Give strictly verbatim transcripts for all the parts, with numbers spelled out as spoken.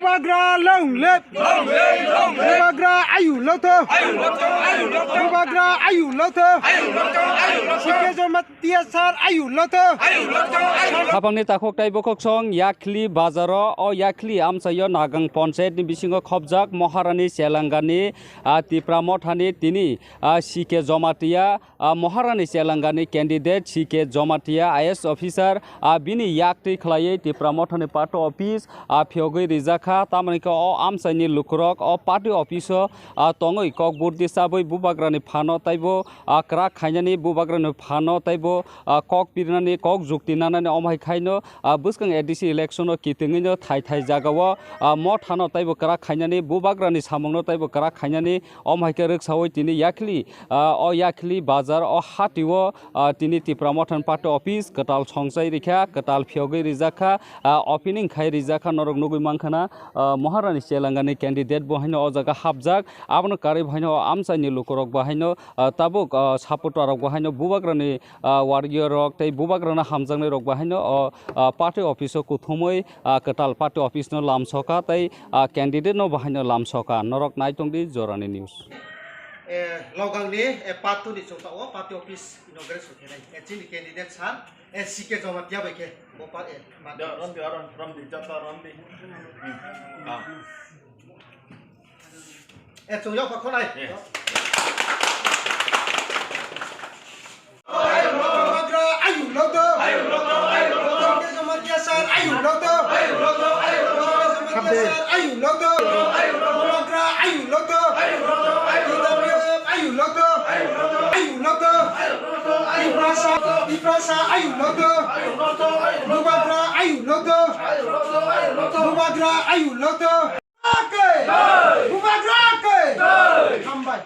Bubagra long live! Bubagra ayu loto! Bubagra ayu loto! Sike Jamatia sir ayu loto! Hapangni takhuk tei bokhoksong Yakhli bazaro, o Yakhli amchaio Nagang Panchayat ni bisingo khobjak Maharani Chelangani, ah, Tipra Mothani tini, ah, Sike Jamatia, ah, Maharani Chelangani candidate Sike Jamatia I A S officer, ah, bini yaktwi khlaiwi Tipra Mothani party office, ah, phiyogwi rijakha. Tamoni khe o amchaini lukurok o party office o, ah, tongwi kokbur tisabwi Bubagrani phano teibo, ah, kwrak khainani, Bubagrani phano teibo, ah, kok pirnani, kok jukti nanani, omo hai khaino, ah, bwskang A D C election o kitingwino thai thai jagao, ah, Mothano teibo kwrak khainani, Bubagrani samungno teibo kwrak khainani, omo hai khe rwksaui tini Yakhli, ah, o Yakhli bazar o hatio, ah, tini Tipra Mothani party office kwtal songchai rikha, kwtal phiyogwi rijakha, ah, opening khai rijakha, norok nugwi mankhana, ah, Maharani Chelangani candidate bo haino o jaga hapjak, abono karwi bo haino o amchaini lukurok bo haino, ah, tabuk, ah, supporter rok bo haino Bubagrani, ah, warrior rok tei Bubagrano hamjaknai rok bo haino o, ah, party office o kuthumwi, ah, kwtal party office no lamsoka tei, ah, candidate no bo haino lamsoka. Norok naitongdi Jorani News. Eh, Logangni, eh, part two ni chwng tongo, party office inauguration khenai. Eh, chini candidate sir, eh, C K Jamatia bai khe, bo pa, eh, ma- Da, romdi, rom, romdi, jota romdi. Hmm. Ah. Eh, chwng yok pa khonai. Eh. Bubagra ayu loto. Ayu loto, ayu loto. Sir ayu loto. Ayu loto, ayu loto. Sir ayu loto. Ayu loto, ayu loto. Bubagra ayu loto. Ayu loto, ayu loto. T W F ayu loto. Ayu loto, ayu loto. Ayu loto, ayu loto. Tiprasa, Tiprasa ayu loto. Ayu loto, ayu loto. Bubagra ayu loto. Ayu loto, ayu loto. Bubagra ayu loto. Ke! Jai! Bubagra ke! Jai! Hambai.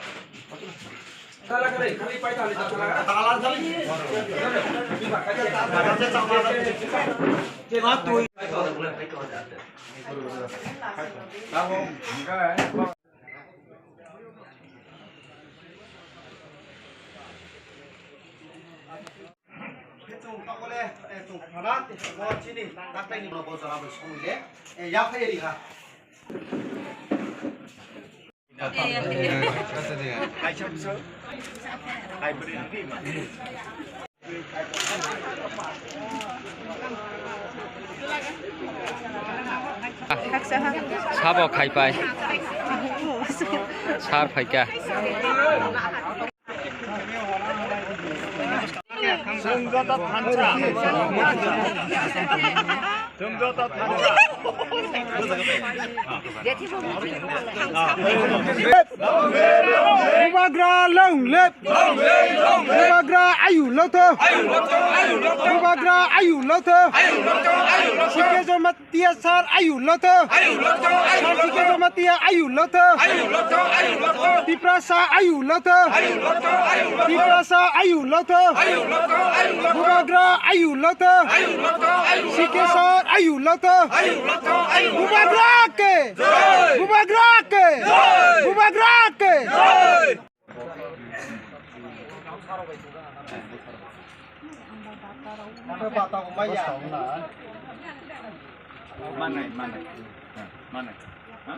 Chwng tokole, eh, chwng phana, bo chini, taklaini bo jora bai songwi le, eh, yaphai ri ha. Sabo khai pai. Sar phaikha. Chwng joto thansa. Chwng joto thansa. Bubagra long live. Bubagra ayu loto. Bubagra ayu loto. Sike Jamatia sir ayu loto. Ayu loto, ayu loto. Sir Sike Jamatia ayu loto. Ayu loto, ayu loto. Tiprasa ayu loto. Ayu loto, ayu loto. Tiprasa ayu loto. Ayu loto, ayu loto. Bubagra ayu loto. Ayu loto, ayu loto. Sike sir ayu loto. Ayu loto, ayu loto. Bubagra ke. Jai. Bubagra ke. Jai. Bubagra ke. Jai. Manai, manai. Manai. Ha?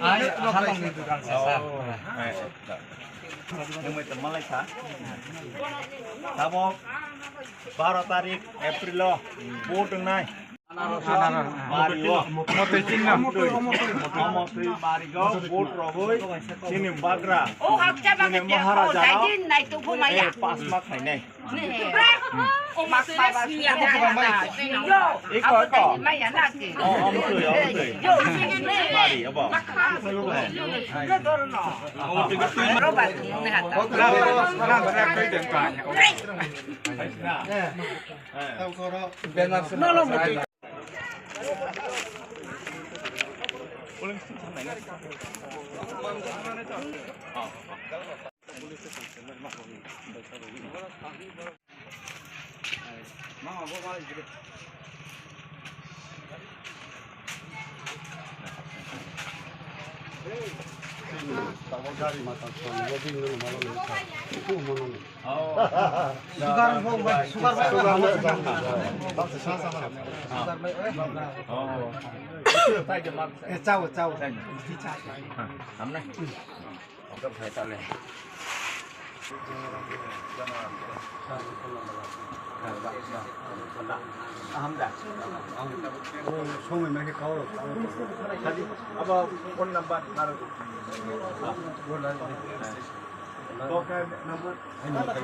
Ai, halangni dukan sa, sa. Oh, eh, eh. Nwng bai tongma lai kha. Tabok baro tarik April o vote wngnai. Mari o. Motoi chini no. Motoi mari o vote rogwi chini bagra. Chini Maharaja o. Eh, pass ma khainai. Iko, iko. O, o, motoi, o, motoi. Mari, abo. Tabok gari mata song, loading no malo le. Sugar bo bai, sugar bai. Sugar bai. Sugar bai. Eh, chao, chao. Hamna. Hamda. Songwi ma khe kau. Abo phone number naro. Number. Number.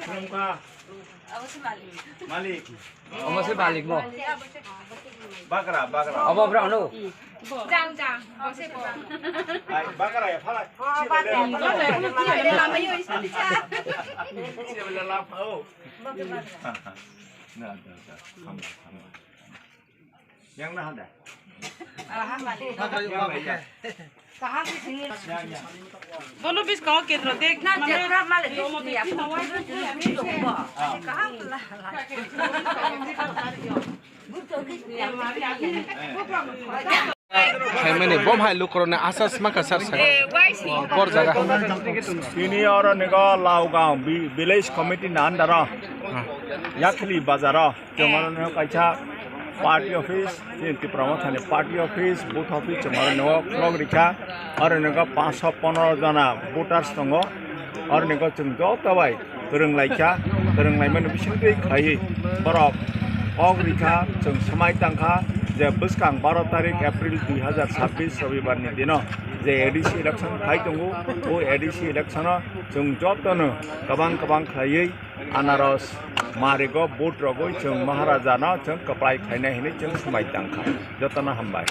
Khulumkha. Abo se malik. Malik. Omo se malik mo. Bagra, bagra. Omo bra no. Jang, jang. Abo se bo. Ai, bagra ya, phala. Oh, bagra. Lama yo isa bicha. Siya bela lama, oh. Na, na, na. Kham, kham. Yang na hada. Bono bis kaho kedro dek. Na, mane, jekra male, domo ni, dek. Apa wajib ni, ni, ni, ni, ni, kaham lah, lah. Hai mane, bom hai lukrone asas maka sar sa. Bor jaga. Tini oro nigo Laogaon vi-, village committee ni under o. Yakhli bazar o. Chwng oro no kaisa party office, chini Tipra Mothani party office, booth office, chwng oro no khulok rikha. Oro no panch sho pondro jona voters tongo. Oro no chwng joto bai kwrwng laikha, kwrwng laimani bisingtwi khaiwi borok kok rikha, chwng swmai tangkha je bwskang baro tarik April dui hazar chabbish Robibar ni dino je A D C election khai tongo, o A D C election o chwng jotono kwbang kwbang khaiwi anaros marigo vote rogwi chwng Maharaja no chwng kwplai khainai hinwi chwng swmai tangkha. Jotono hambai.